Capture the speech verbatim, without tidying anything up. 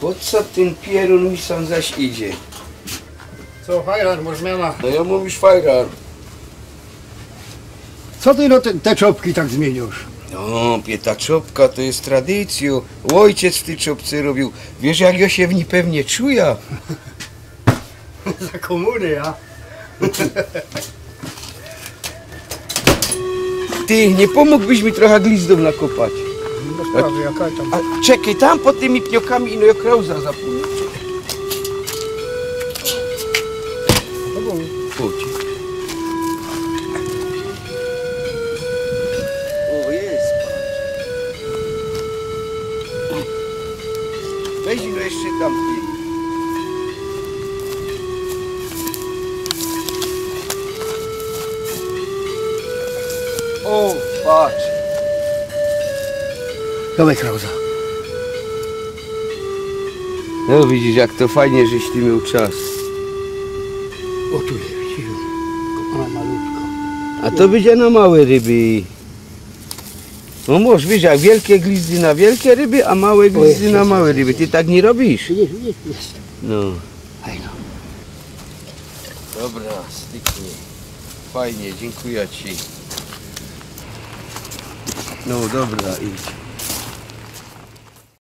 Po co tyn pierōn mi sam zaś idzie? Co, Fajrar, może zmiana? No ja mam już fajrar. Co ty no te, te czopki tak zmieniasz? No, pie, ta czopka to jest tradycjōm. Ojciec w tej czopce robił. Wiesz, jak ja się w niej pewnie czuję? Za komuny, ja? Ty, nie pomógłbyś mi trochę glizdów nakopać? No prawie, jaka tam. A czekaj, tam pod tymi pniokami, no ja krauza zapomniał. Chodź. O, jest, patrz. Weź no jeszcze tam, ty. O, patrz. Dawaj, krauza. No widzisz, jak to fajnie, żeś ty miał czas. O, tu jest, widzisz? Ona malutko. A to bydzie na małe ryby. No możesz, wiesz, jak wielkie glizdy na wielkie ryby, a małe glizdy na małe ryby. Ty tak nie robisz? Widzisz, widzisz, jest. No. Fajno. Dobra, styknie. Fajnie, dziękuję ci. No dobra, idź.